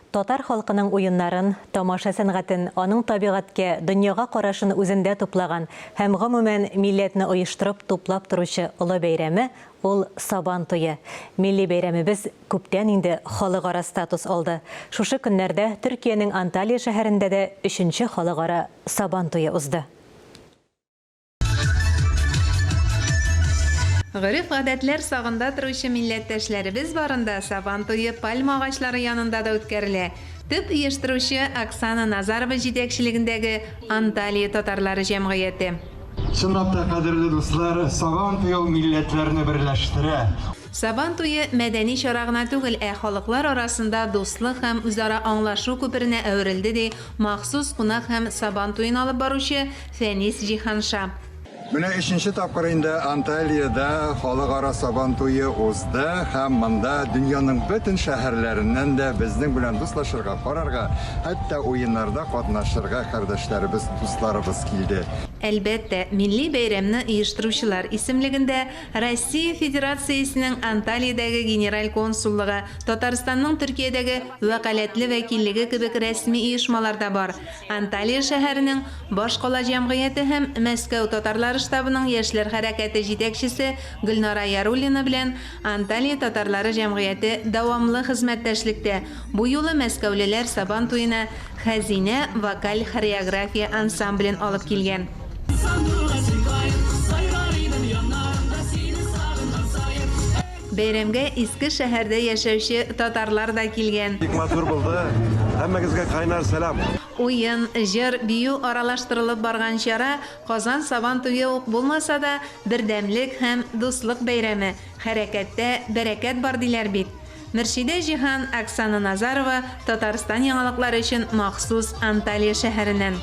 Татар халкының уеннарын, тамаша сәнгатен, аның табигатькә, дөньяга карашын үзендә туплаган һәм, гомумән, милләтне оештырып, туплап торучы олы бәйрәме ул Сабан туе. Милли бәйрәмебез күптән инде халыкара статус алды. Шушы көннәрдә Төркиянең Анталия шәһәрендә дә өченче халыкара Сабан туе узды. Гореф-гадәтләр сагында торучы милләттәшләребез барында Сабан туе пальма агачлары янында да үткәрелә. Төп оештыручы, Оксана Назарова җитәкчелегендәге Анталия татарлары җәмгыяте. Чынлап та, кадерле дуслар, Сабан туе ул милләтләрне берләштерә. Сабан туе мәдәни чара гына түгел, ә халыклар арасында дуслык һәм үзара аңлашу күперенә әверелде, ди махсус кунак һәм Сабан туен алып баручы Фәнис Җиһанша. Менә өченче тапкыр инде Анталиядә халыкара Сабан туе узды һәм монда дөньяның бөтен шәһәрләреннән дә безнең белән дуслашырга, карарга, хәтта уеннарда катнашырга кардәшләребез, дусларыбыз килде. Әлбәттә, милли бәйрәмне оештыручылар исемлегендә Россия Федерациясенең Анталиядәге Генераль консуллыгы, Татарстанның Төркиядәге Вәкаләтле вәкиллеге кебек рәсми оешмалар да бар. Анталия шәһәренең Башкала җәмгыяте һәм Мәскәү татарлары штабының яшьләр хәрәкәте җитәкчесе Гөлнара Яруллина белән Анталия татарлары җәмгыяте дәвамлы хезмәттәшлектә. Бу юлы мәскәүлеләр Сабан туена Хәзинә вокаль-хореография ансамблен алып килгән. Бәйрәмгә Иске шәһәрдә яшәүче татарлар да килгән. Бик матур булды. Һәммәгезгә кайнар сәлам. Уен, җыр, бию аралаштырылып барган чара Казан Сабан туе ук булмаса да, бердәмлек һәм дуслык бәйрәме, хәрәкәттә бәрәкәт бар диләр бит. Мөршидә Җиһан, Оксана Назарова, Татарстан яңалыклары өчен махсус Анталия шәһәреннән.